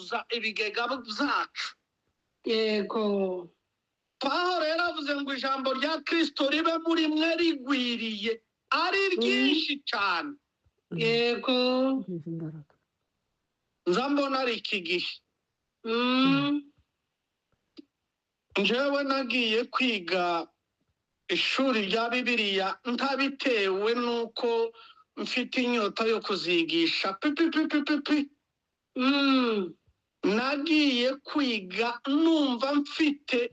Kuzuza ibigega byacu. Yego. Pawulo yaravuze ngo ijambo rya Kristo ribe muri mwe rigwiriye, ari ryinshi cyane. Yego. Nza mbona ari iki gihe. Njyewe nagiye kwiga ishuri rya Bibiliya ntabitewe n'uko mfite inyota yo kuzigisha pipi pipi pipi. Nagiye kwiga numva mfite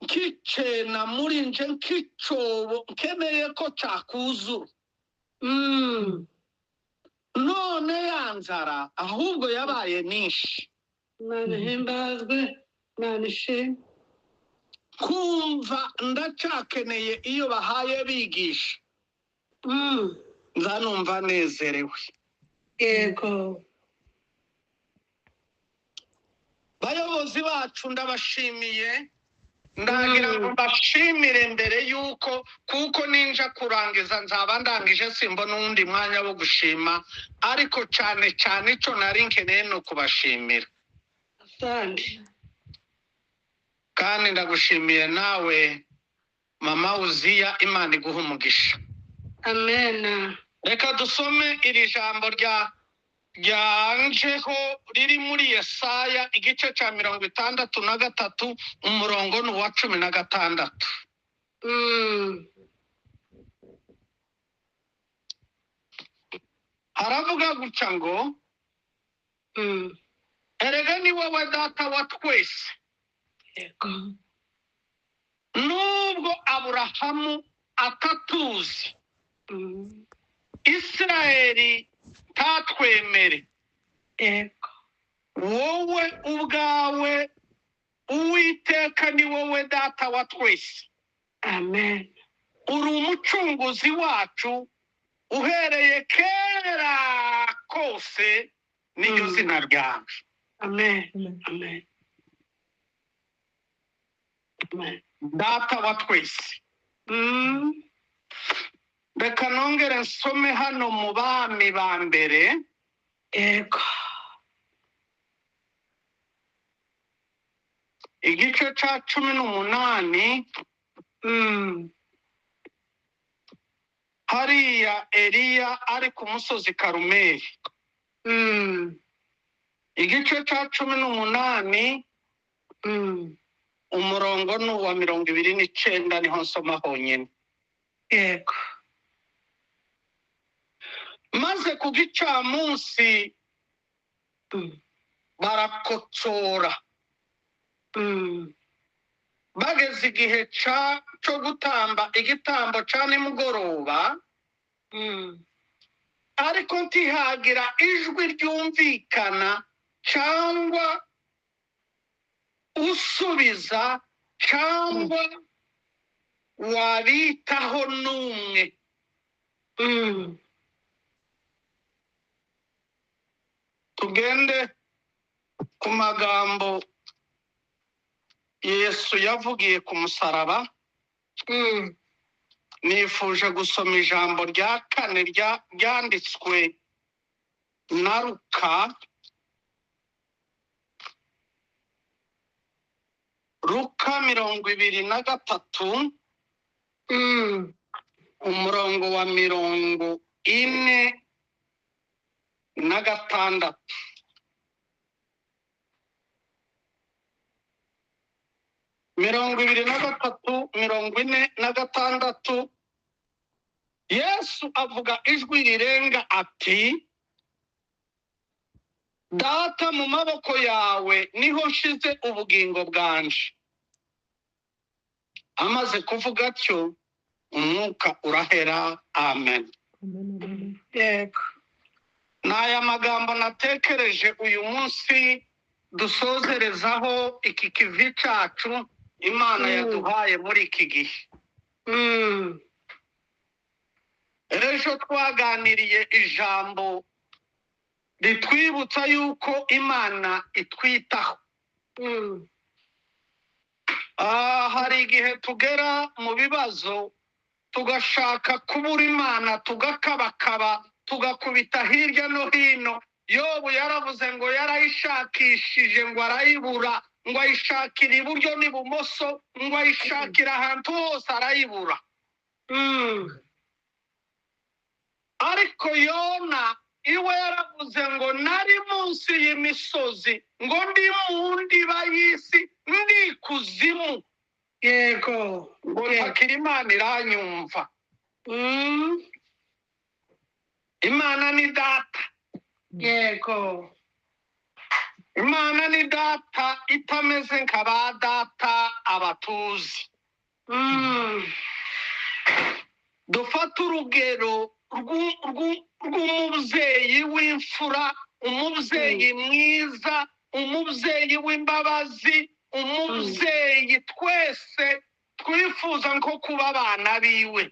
nkicena muri nje, nkicobo nkeneye ko cakuzura. None ya nzara ahubwo yabaye nyinshi. Imana ihimbazwe, Imana ishimwe. Kumva ndacyakeneye iyo bahaye bigisha. Nza numva nezerewe. Yego. Bayobozi bacu ndabashimiye, ndagira ngo mbashimire mbere yuko, kuko ninja kurangiza nzaba ndangije, simbona uwundi mwanya wo gushima, ariko cyane cyane icyo nari nkeneye ni ukubashimira. Asante. Kandi ndagushimiye nawe mama Uziya, Imana iguha umugisha. Amen. Reka dusome iri jambo ryanjeho riri muri Yesaya igice cya 63, umurongo ni uwa 16. Haravuga gutya ngo, erega ni wowe data wa twese. Yego. Nubwo Aburahamu atatuzi, Isirayeli ntatwemere, Yego. wowe ubwawe Uwiteka ni wowe data wa twese. Amen. Uri umucunguzi wacu uhereye kera kose, niryo zina ryawe. Amen. Amen. Amen. Data wa twese. Reka nongere nsome hano mu Bami ba mbere. Yego. Igice cya 18. Hariya Eliya ari ku musozi Karumeli. Igice cya 18. Umurongo ni uwa 29, niho nsoma honyine. Yego. Maze ku gicamunsi barakotsora. Bageze igihe cyo gutamba igitambo ca nimugoroba, ariko ntihagira ijwi ryumvikana cyangwa usubiza cyangwa wabitaho n'umwe. Tugende ku magambo Yesu yavugiye ku musaraba. Nifuje gusoma ijambo rya kane ryanditswe na Luka. Luka 23, umurongo wa 46. 23, 46. Yesu avuga ijwi rirenga ati, Data, mu maboko yawe niho nshize ubugingo bwanje. Amaze kuvuga atyo, umwuka urahera. Amen. Yego. N'aya magambo natekereje uyu munsi dusozerezaho iki kivi cyacu Imana yaduhaye muri iki gihe. Ejo twaganiriye ijambo ritwibutsa yuko Imana itwitaho. Hari igihe tugera mu bibazo tugashaka kubura Imana, tugakabakaba, tugakubita hirya no hino. Yobu yaravuze ngo yarayishakishije ngo arayibura, ngo ayishakira iburyo n'ibumoso, ngo ayishakira ahantu hose arayibura. Ariko Yona iwe yaravuze ngo nari munsi y'imisozi, ngo ndi mu ndiba y'isi, ndi kuzimu. Yego. Ngo ntakira Imana iranyumva. Imana ni data. Yego. Imana ni data itameze nka ba data abatuzi. Dufate urugero rw'umubyeyi w'imfura, umubyeyi mwiza, umubyeyi w'imbabazi, umubyeyi twese twifuza nko kuba abana biwe.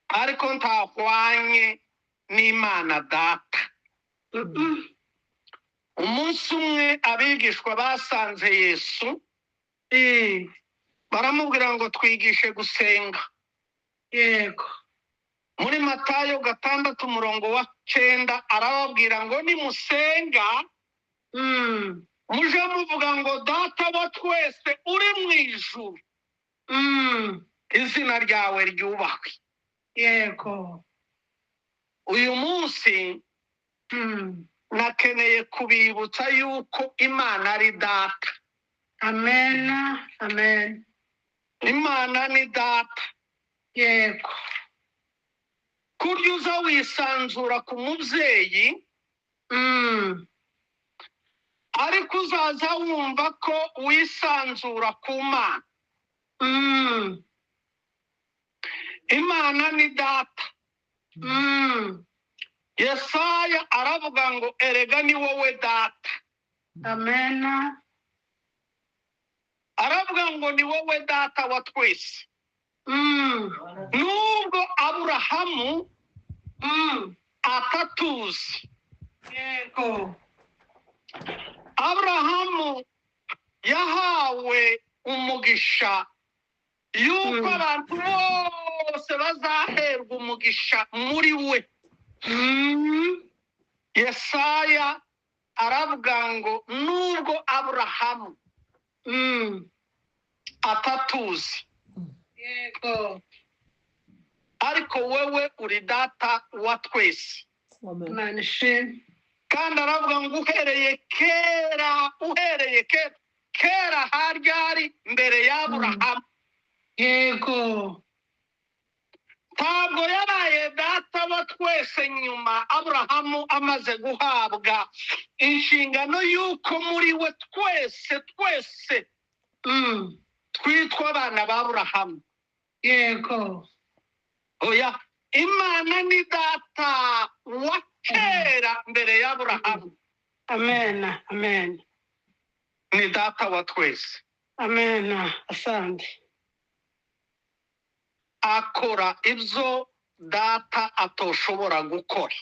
Ariko ntahwanye n'Imana data. Umunsi umwe abigishwa basanze Yesu, baramubwira ngo twigishe gusenga. Yego. Muri Matayo 6:9 arababwira ngo nimusenga muje muvuga ngo data wa twese uri mu ijuru, izina ryawe ryubahwe. Yego. Uyu munsi nakeneye kubibutsa yuko Imana ari data. Amen. Amen. Imana ni data. Yego. Kurya uza wisanzura ku mubyeyi, ariko uzaza wumva ko wisanzura ku Mana. Imana ni data. Yesaya aravuga ngo erega ni wowe data. Amen. Aravuga ngo ni wowe data wa twese. Nubwo Aburahamu atatuzi. Yego. Aburahamu yahawe umugisha yuko abantu bose bazaherwa umugisha muri we. Yesaya aravuga ngo nubwo Aburahamu atatuzi, Yego. ariko wewe uri data wa twese. Imana ishimwe. Kandi aravuga ngo uhereye kera, uhereye kera, kera haryari mbere y'Aburahamu. Yego. Ntabwo yabaye data wa twese nyuma Aburahamu amaze guhabwa inshingano y'uko muri we twese twese twitwa abana ba Aburahamu. Yego. Oya, Imana ni data wa kera mbere y'Aburahamu. Amen. Amen. Ni data wa twese. Amen. Asante. Akora ibyo data atoshobora gukora.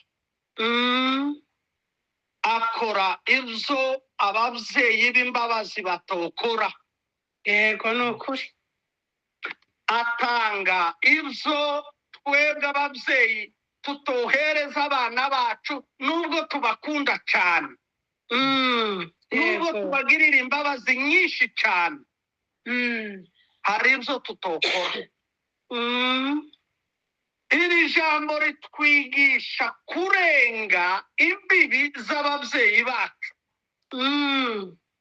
Akora ibyo ababyeyi b'imbabazi batokora. Yego, ni ukuri. Atanga ibyo twebwe ababyeyi tutohereza abana bacu, nubwo tubakunda cyane, nubwo tubagirira imbabazi nyinshi cyane, hari ibyo tutokora. Iri jambo ritwigisha kurenga imbibi z'ababyeyi bacu,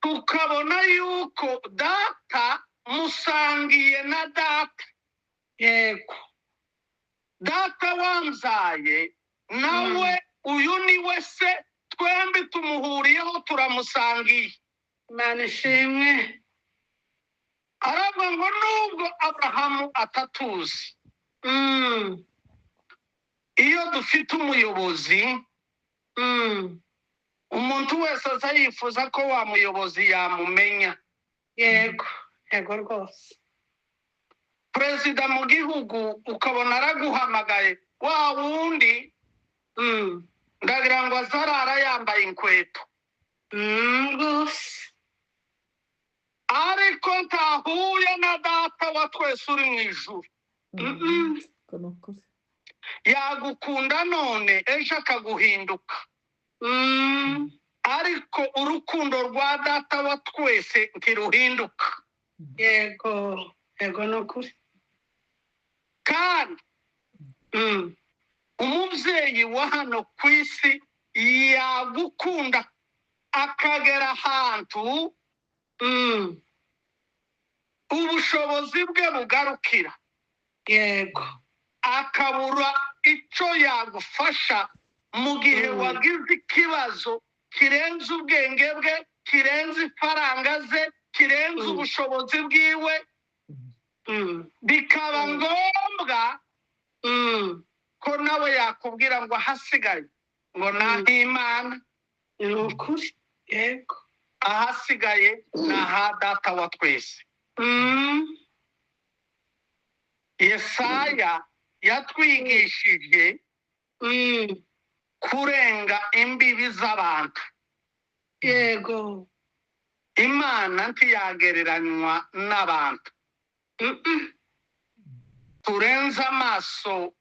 tukabona yuko data musangiye na data. Yego. Data wambyaye nawe uyu ni we se, twembi tumuhuriyeho, turamusangiye. Imana ishimwe. Aravuga ngo nubwo Aburahamu atatuzi, iyo dufite umuyobozi, umuntu wese aza yifuza ko wa muyobozi yamumenya. Yego. Yego rwose. Perezida mu gihugu ukabona araguhamagaye, wa wundi ndagira ngo azarara yambaye inkweto. Rwose. Ariko ntahuye na data wa twese uri mu ijuru. Yagukunda none, ejo akaguhinduka. Ariko urukundo rwa Data wa twese ntiruhinduka. Yego, yego, ni ukuri. Kandi umubyeyi wa hano ku isi yagukunda akagera ahantu ubushobozi bwe bugarukira, akabura icyo yagufasha mu gihe wagize ikibazo kirenze ubwenge bwe, kirenze ifaranga ze, kirenze ubushobozi bwiwe, bikaba ngombwa ko nawe yakubwira ngo ahasigaye ngo n'ah'Imana. Ni ukuri, yego. Ahasigaye ni aha Data wa twese. Yesaya yatwigishije kurenga imbibi z'abantu. Imana ntiyagereranywa n'abantu. Turenze amaso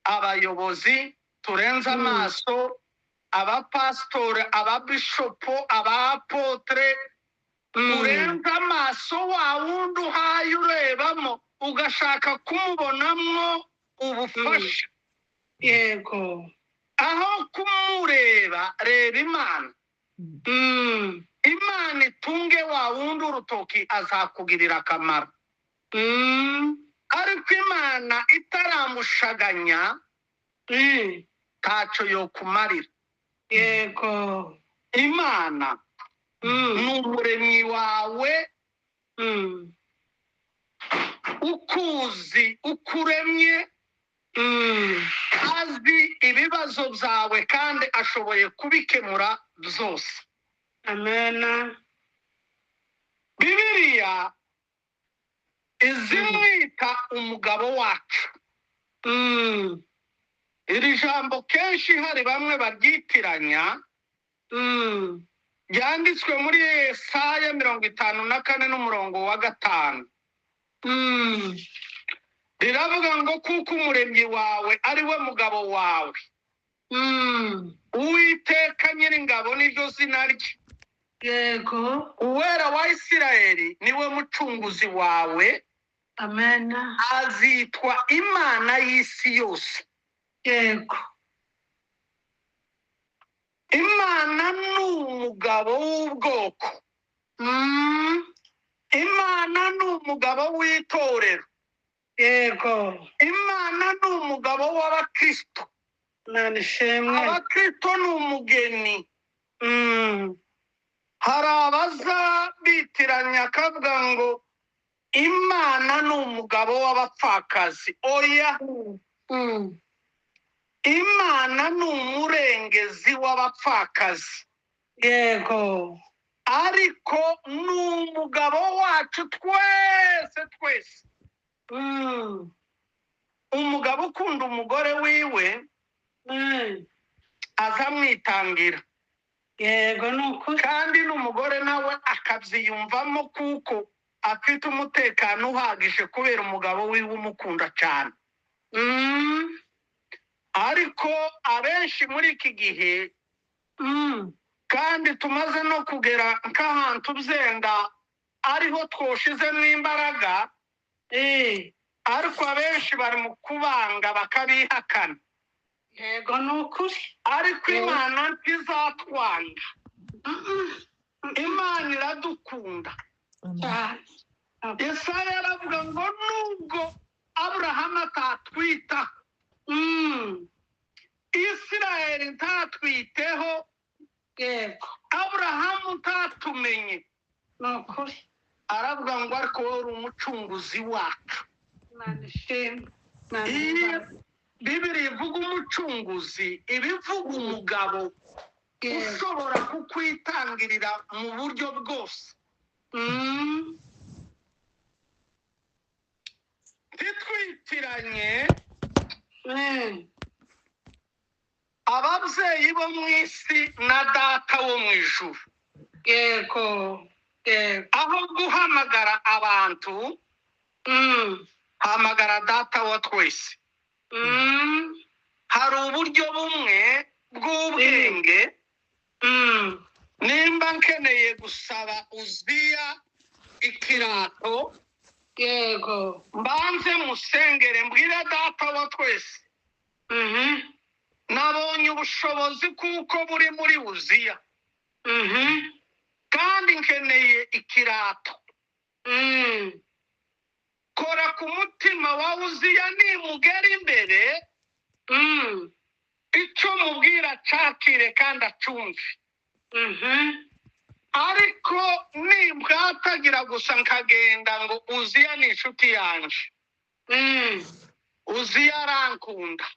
abayobozi, turenze amaso abapasitori, ababishopo, abapotre, urenze amaso wa wundi uhaye urebamo ugashaka kumubonamwo ubufasha. Aho kumureba, reba Imana. Imana itunge wa wundi urutoki, azakugirira akamaro. Ariko Imana itaramushaganya, ntacyo yokumarira. Imana ni umuremyi wawe, ukuzi, ukuremye, azi ibibazo byawe kandi ashoboye kubikemura byose. Amena. Bibiliya izimwita umugabo wacu. Iri jambo kenshi hari bamwe baryitiranya. Ryanditswe muri Yesaya 54 n'umurongo wa 5. Riravuga ngo kuko umuremyi wawe ari we mugabo wawe, Uwiteka Nyiringabo niryo zina rye. Uwera wa Isirayeli niwe mucunguzi wawe. Amena. Azitwa Imana y'isi yose. Imana ni umugabo w'ubwoko. Imana ni umugabo w'itorero. Imana ni umugabo w'abakristo. Imana ishimwe. Abakristo ni umugeni. Hari abaza bitiranya akavuga ngo Imana ni umugabo w'abapfakazi. Oya. Imana ni umurengezi w'abapfakazi. Ariko ni umugabo wacu twese twese. Umugabo ukunda umugore wiwe azamwitangira. Yego, ni ukuri. Kandi n'umugore nawe akabyiyumvamo kuko afite umutekano uhagije kubera umugabo wiwe umukunda cyane. Ariko abenshi muri iki gihe, kandi tumaze no kugera nk'ahantu byenda ariho twoshizemo imbaraga, ariko abenshi bari mu kubanga bakabihakana. Yego, ni ukuri. Ariko Imana ntizatwanga. Imana iradukunda. Cyane. Yesaya aravuga ngo nubwo Aburahamu atatwita, Isirayeli ntatwiteho, Aburahamu ntatumenye, Ni ukuri. aravuga ngo ariko wowe uri umucunguzi wacu. Imana ishimwe. Imana Iyo ishimwe. Bibiliya ivuga umucunguzi, iba ivuga umugabo ushobora kukwitangirira mu buryo bwose. Ntitwitiranye ababyeyi bo mu isi na Data wo mu ijuru. Yego. Yego. Aho guhamagara abantu, hamagara Data wa twese. Mm. Hari uburyo bumwe bw'ubwenge. Nimba nkeneye gusaba Uziya ikirato, mbanze musengere, mbwire Data wa twese, nabonye ubushobozi kuko buri muri Uziya, kandi nkeneye ikirato. Kora ku mutima wa Uziya, nimugera imbere, icyo mubwira acakire kandi acumve. Ariko nimbwatagira gusa nkagenda ngo Uziya ni inshuti yanje, Uziya arankunda,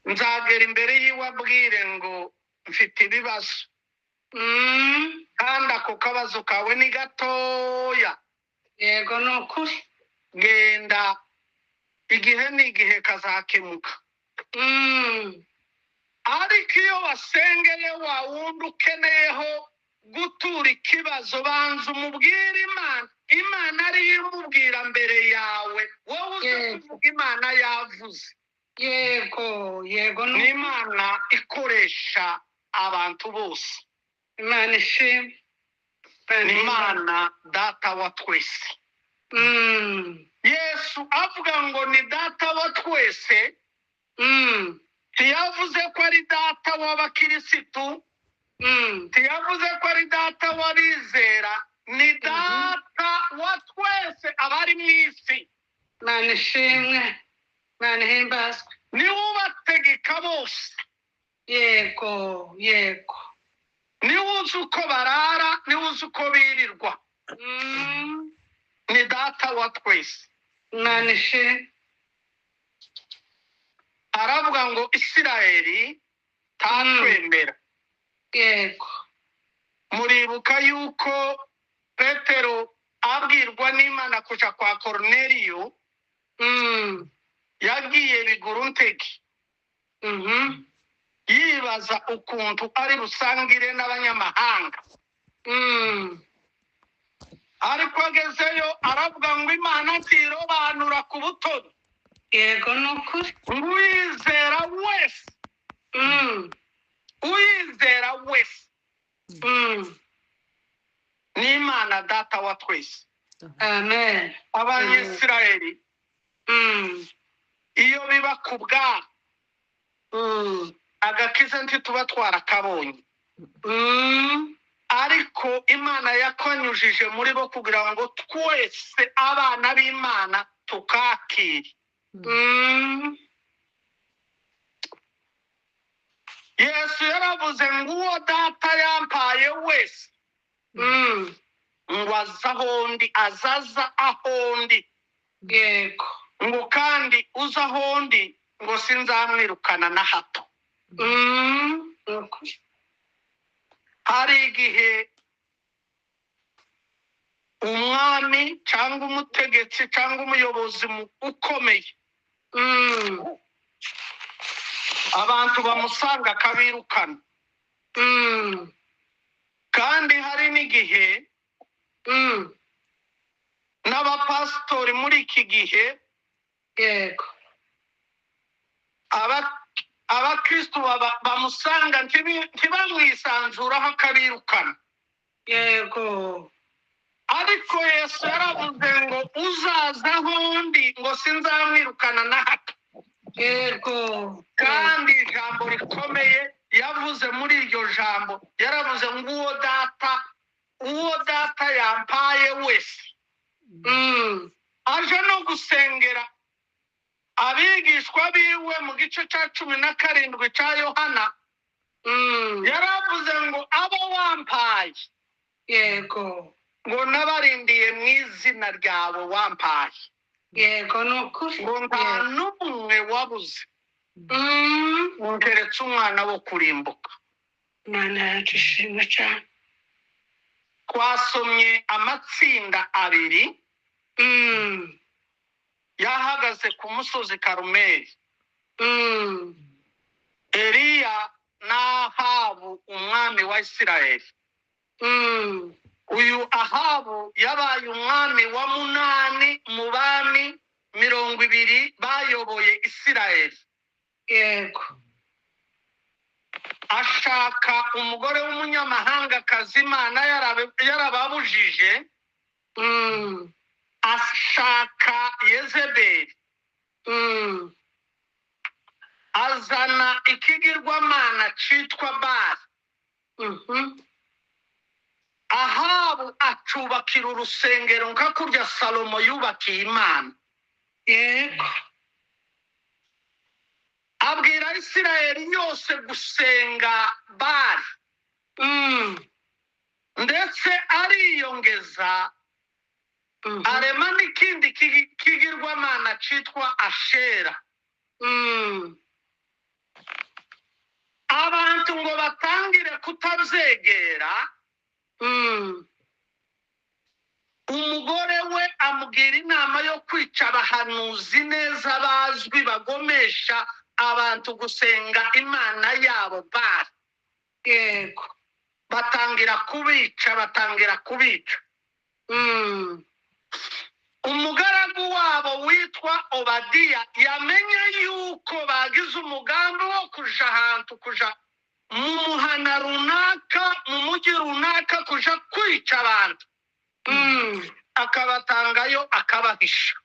nzagera imbere yiwe abwire ngo mfite ibibazo, kandi ako kabazo kawe ni gatoya. Yego, ni ukuri. Genda, igihe ni igihe kazakemuka. Ariko iyo wasengeye wa wundi ukeneyeho gutura ikibazo, banza umubwire Imana, Imana ariyo imubwira mbere yawe, wowe uze kuvuga Imana yavuze. Yego, yego, ni Ni ukuri. Imana ikoresha abantu bose. Imana ishimwe. Imana Ni ihimbaze. Imana Data wa twese. Yesu avuga ngo ni Data wa twese, ntiyavuze ko ari Data w'abakirisitu, ntiyavuze ko ari Data w'abizera, ni Data wa twese abari mu isi. Imana ishimwe, Imana ihimbazwe. Niwe ubategeka bose. Yego, yego. Niwe uzi uko barara, niwe uzi uko birirwa. Ni Data wa twese. Imana ishimwe. Aravuga ngo Isirayeli tatwemera. Muribuka yuko Petero abwirwa n'Imana kuja kwa Koruneliyo, yagiye biguru ntege, yibaza ukuntu ari busangire n'abanyamahanga. Ariko agezeyo aravuga ngo Imana ntirobanura ku butoni. Yego, ni ukuri. Ngo uyizera wese, uyizera wese, ni Imana Data wa twese. Amen. Abanyisirayeli, iyo biba ku bwabo, agakiza ntituba twarakabonye. Ariko Imana yakanyujije muri bo kugira ngo twese abana b'Imana tukakire. Yesu yaravuze ngo uwo Data yampaye wese, ngo aza aho ndi, azaza aho ndi. Ngo kandi uza aho ndi, ngo sinzamwirukana na hato. Ni ukuri. Hari igihe umwami cyangwa umutegetsi cyangwa umuyobozi ukomeye, abantu bamusanga akabirukana. Kandi hari n'igihe n'abapasitori muri iki gihe, abakristu bamusanga ntibamwisanzuraho akabirukana. Ariko Yesu yaravuze ngo uzaza aho ndi, ngo sinzamwirukana na hato. Kandi ijambo rikomeye yavuze muri iryo jambo, yaravuze ngo uwo Data yampaye wese, aje no gusengera abigishwa biwe mu gice cya 17 cya Yohana, yaravuze ngo abo wampaye, ngo nabarindiye mu izina ryawe wampaye. Yego, ni ukuri. Ngo nta n'umwe wabuze, nkeretse umwana wo kurimbuka. Imana yacu ishimwe cyane. Twasomye amatsinda abiri yahagaze ku musozi Karumeli. Eliya na Ahabu umwami wa Isirayeli. Uyu Ahabu yabaye umwami wa munani mu bami 20 bayoboye Isirayeli. Yego. Ashaka umugore w'umunyamahangakazi Imana yarababujije. Ashaka Yezebeli. Azana ikigirwamana citwa Bali. Ahabu acubakira urusengero nka kurya Salomo yubakiye Imana. Yego. Abwira Isirayeli yose gusenga Bali. Ndetse ariyongeza arema n'ikindi kigirwamana citwa Ashera. Abantu ngo batangire kutabyegera. Umugore we amubwira inama yo kwica abahanuzi neza bazwi bagomesha abantu gusenga imana yabo Bali. Yego. Batangira kubica, batangira kubica. Umugaragu wabo witwa Obadiya yamenye yuko bagize umugambi wo kuja ahantu, kuja mu muhana runaka, mu mujyi runaka, kuja kwica abantu. Akabatangayo akabahisha.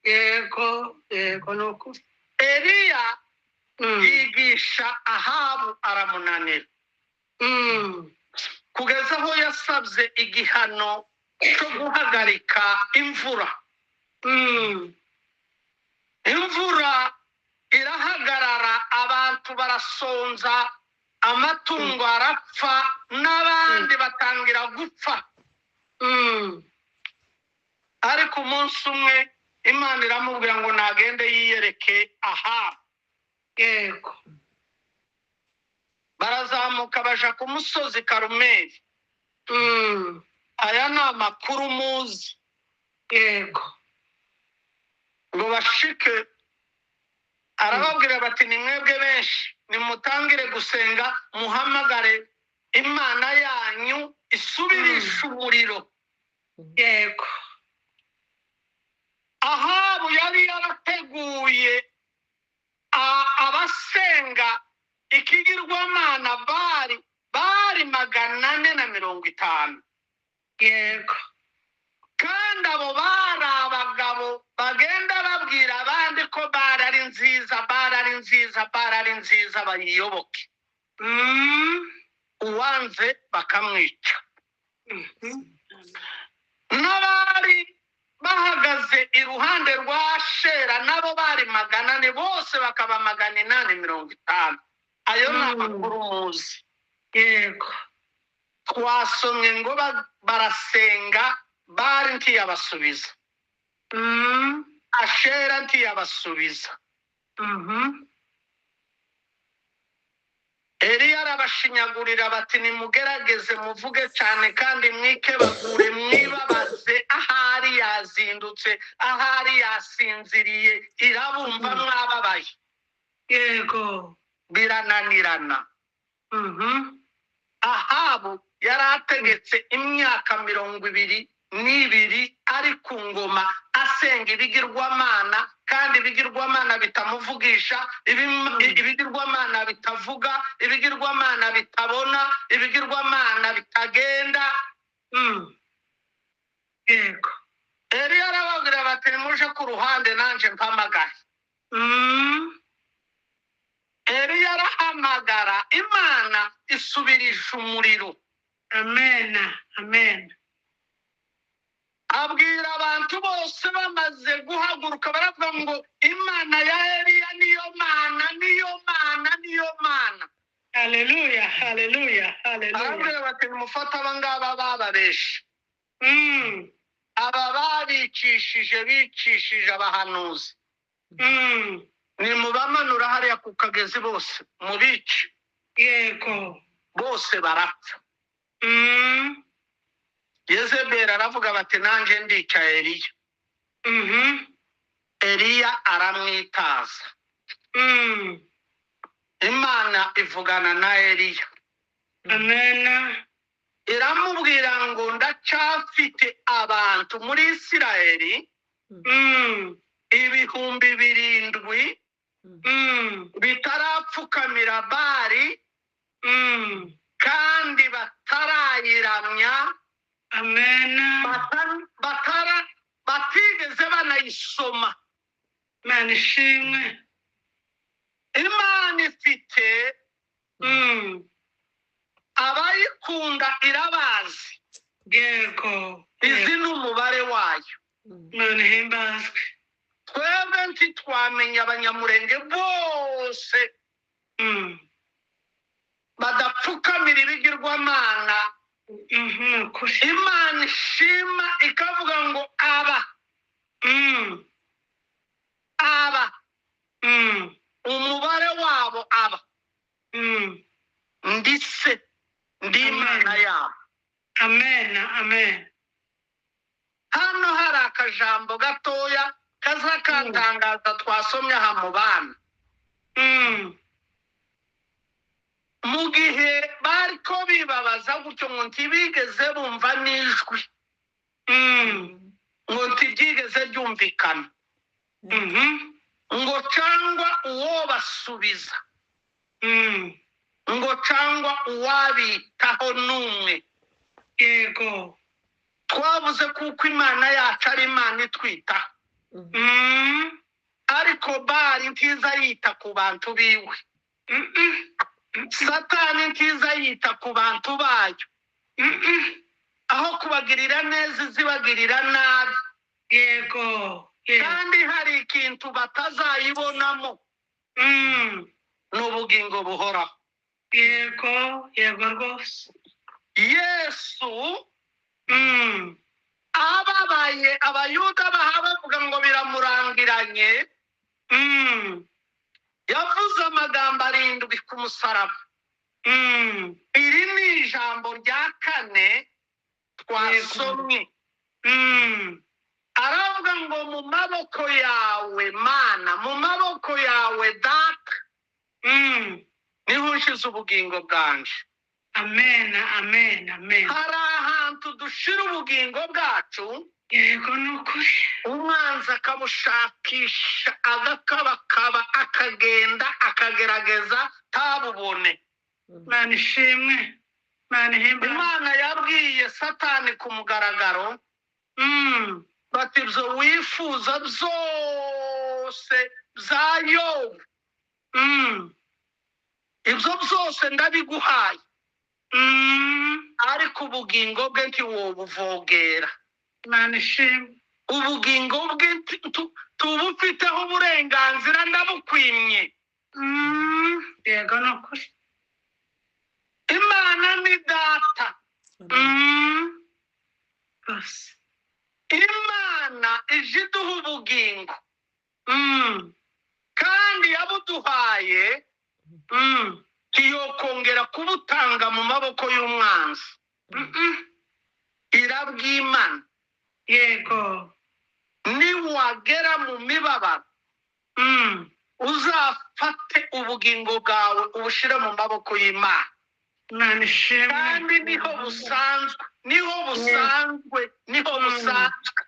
Yego, yego nuko. Eliya yigisha Ahabu aramunanira. Kugeza aho yasabye igihano cyo guhagarika imvura. Imvura irahagarara, abantu barasonza, amatungo arapfa, n'abandi batangira gupfa. Ariko umunsi umwe Imana iramubwira ngo nagende yiyereke Ahabu. Yego. Barazamuka baja ku musozi Karumeli. Aya ni amakuru muzi. Yego. Ngo bashike, arababwira bati ni mwebwe benshi, nimutangire gusenga, muhamagare Imana yanyu isubirisha umuriro. Yego. Ahabu yari yarateguye abasenga ikigirwamana bari 450. Yego. Kandi abo bari abagabo bagenda babwira abandi ko Bali ari nziza, Bali ari nziza, Bali ari nziza, bayiyoboke. Uwanze bakamwica. N'abari bahagaze iruhande rwa Ashera nabo bari 400, bose bakaba 850. Ayo ni amakuru muzi. Yego. Twasomye ngo barasenga, Bali ntiyabasubiza. Ashera ntiyabasubiza. Eliya arabashinyagurira bati nimugerageze muvuge cyane kandi mwikebagure, mwibabaze, ahari yazindutse, ahari yasinziriye, irabumva mwababaye. Yego. Birananirana. Ahabu yari ategetse imyaka 22 ari ku ngoma, asenga ibigirwamana, kandi ibigirwamana bitamuvugisha, ibigirwamana bitavuga, ibigirwamana bitabona, ibigirwamana bitagenda. Yego. Eliya arababwira bati nimuje ku ruhande nanje mpamagare. Eliya arahamagara, Imana isubirisha umuriro. Amen. Amen. Abwira abantu bose bamaze guhaguruka baravuga ngo Imana ya Eliya niyo Mana, niyo Mana, niyo Mana. Haleluya, haleluya, haleluya. Arabwira bati nimufate aba ngaba bababeshe. Aba babicishije, bicishije abahanuzi. Nimubamanura hariya ku kagezi bose, mubice. Yego. Bose barapfa. Yezebeli aravuga bati nanje ndica Eliya. Eliya aramwitaza. Imana ivugana na Eliya. Amen. Iramubwira ngo ndacyafite abantu muri Isirayeli. 7,000 bitarapfukamira Bari kandi batarayiramya. Amen. Batigeze banayisoma. Imana ishimwe. Imana ifite abayikunda, irabazi. Izi ni umubare wayo. Imana ihimbazwe. Twebwe ntitwamenya Abanyamurenge bose badapfukamira ibigirwamana. Ukuri. Imana ishima ikavuga ngo aba aba umubare wabo aba ndise ndi Imana Amen. yabo. Amen, amen. Hano hari akajambo gatoya kaza kantangaza twasomye aha mu bana. Mu gihe bariko bibabaza gutyo ngo ntibigeze bumva n'ijwi, ngo ntibyigeze byumvikana, ngo cyangwa uwo basubiza, ngo cyangwa uwabitaho n'umwe. Twavuze kuko Imana yacu ari Imana itwitaho, ariko Bari ntiza yita ku bantu biwe. Satani ntiza yita ku bantu bayo. Aho kubagirira neza izibagirira nabi. Yego. Yego. Kandi hari ikintu batazayibonamo, ni ubugingo buhoraho. Yego, yego rwose. Yesu ababaye, Abayuda baha bavuga ngo biramurangiranye, yavuze amagambo 7 ku musaraba. Iri ni ijambo rya 4 twasomye. Aravuga ngo mu maboko yawe Mana, mu maboko yawe Data, niho nshize ubugingo bwanje. Amen, amen, amen. Hari ahantu dushira ubugingo bwacu, Yego, ni ukuri. umwanzi akabushakisha, agakabakaba, akagenda akagerageza ntabubone. Imana ishimwe. Imana ihimbazwe. Imana yabwiye Satani ku mugaragaro bati ibyo wifuza byose bya Yobu, ibyo byose ndabiguhaye, ariko ubugingo bwe ntiwobuvogera. Imana ishimwe. Ubugingo bwe tubufiteho uburenganzira, ndabukwimye. Yego, ni ukuri. Imana ni Data. Rwose. Imana ije iduha ubugingo, kandi yabuduhaye, ntiyokongera kubutanga mu maboko y'umwanzi. Irabwimana. Niwagera mu mibabaro, uzafate ubugingo bwawe ubushire mu maboko y'Imana. Imana ishimwe. Kandi niho busanzwe, niho busanzwe, niho busanzwe.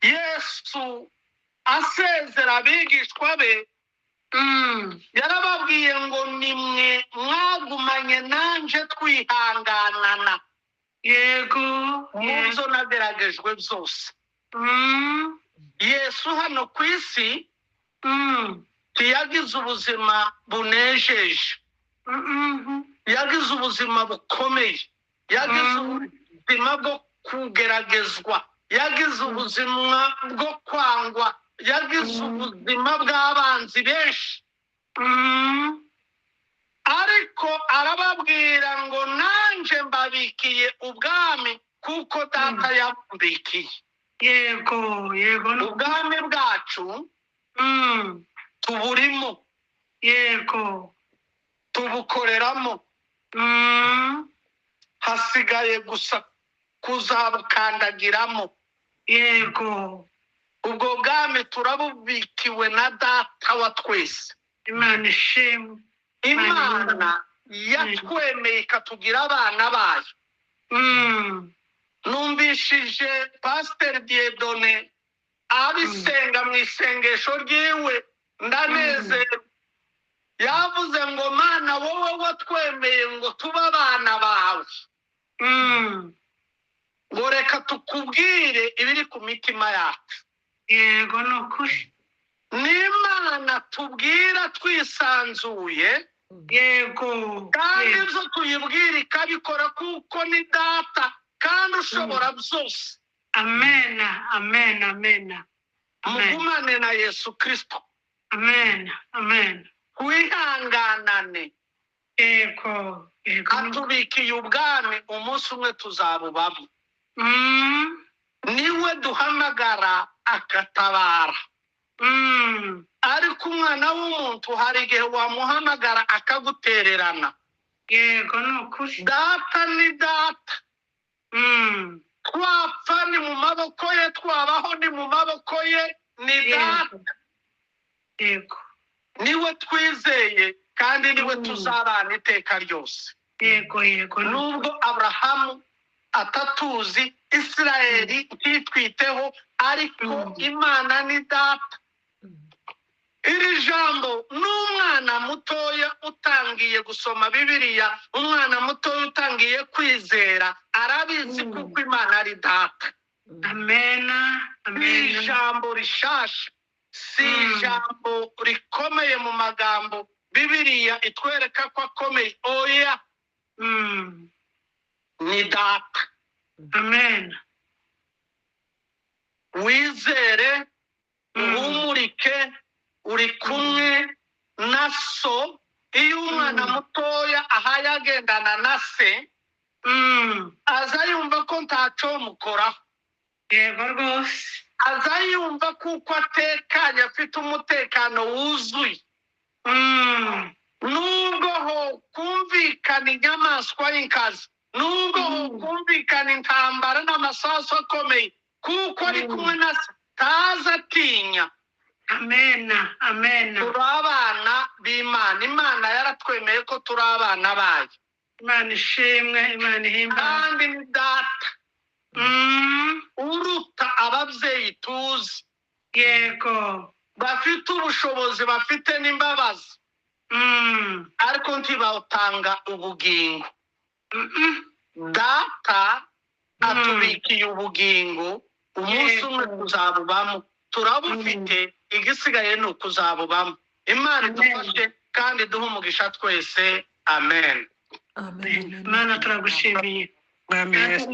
Yesu asezera abigishwa be, yarababwiye ngo nimwe mwagumanye nanje twihanganana mu byo nageragejwe byose. Yesu hano ku isi ntiyagize ubuzima bunejeje, yagize ubuzima bukomeye, yagize ubuzima bwo kugeragezwa, yagize ubuzima bwo kwangwa, yagize ubuzima bw'abanzi benshi. Ariko arababwira ngo nanje mbabikiye ubwami kuko Data yambikiye. Yego, yego. Ubwami bwacu tuburimo. Tubukoreramo. Hasigaye gusa kuzabukandagiramo. Ubwo bwami turabubikiwe na Data wa twese. Imana ishimwe. Imana yatwemeye ikatugira abana bayo. Numvishije Pasiteri Dieudonné Abisenga mu isengesho ryiwe, ndanezerwa. Yavuze ngo: "Mana, wowe watwemeye ngo tube abana bawe, ngo reka tukubwire ibiri ku mitima yacu." Yego, ni ukuri. N'Imana tubwira twisanzuye, kandi ibyo tuyibwira ikabikora, kuko ni Data kandi ushobora byose. Amena, amen, amena, amen. Mugumane na Yesu Kirisito. Amen, amen. Wihanganane. Yego, yego. Atubikiye ubwami, umunsi umwe tuzabubamo. Niwe duhamagara akatabara. Ariko umwana w'umuntu hari igihe wamuhamagara akagutererana. Yego, ni ukuri. Data ni Data. Twapfa ni mu maboko ye, twabaho ni mu maboko ye, ni Data. Yego, yego. Niwe twizeye kandi niwe tuzabana iteka ryose. Yego, yego, ni Nubwo Aburahamu atatuzi, Isirayeli ntitwiteho, ariko Imana ni Data. Iri jambo n'umwana mutoya utangiye gusoma Bibiliya, umwana mutoya utangiye kwizera, arabizi kuko Imana ari Data. Amena. Ni Amena. ijambo rishasha, si ijambo rikomeye mu magambo Bibiliya itwereka ko akomeye, oya. Ni Data. Amen. Wizere, uhumurike, uri kumwe na So. Iyo umwana mutoya ahaye agendana na se, aza yumva ko ntaco mukoraho. Yego rwose. Aza yumva kuko atekanye, afite umutekano wuzuye. Nubwo ho kumvikana inyamaswa y'inkazi, nubwo ho kumvikana intambara n'amasasu akomeye, kuko ari kumwe na se, ntaza atinya. Amena, amena. Turi abana b'Imana, Imana yaratwemeye ko turi abana bayo. Imana ishimwe, Imana ihimbaze. Kandi ni Data uruta ababyeyi tuzi, bafite ubushobozi, bafite n'imbabazi, ariko ntibawutanga ubugingo. Data atubikiye ubugingo, umunsi umwe tuzabubamo. Turabufite, igisigaye ni ukuzabubamo. Imana Amen. idufashe kandi duhe umugisha twese, amen. Amen. Imana turagushimiye. Mwami Yesu.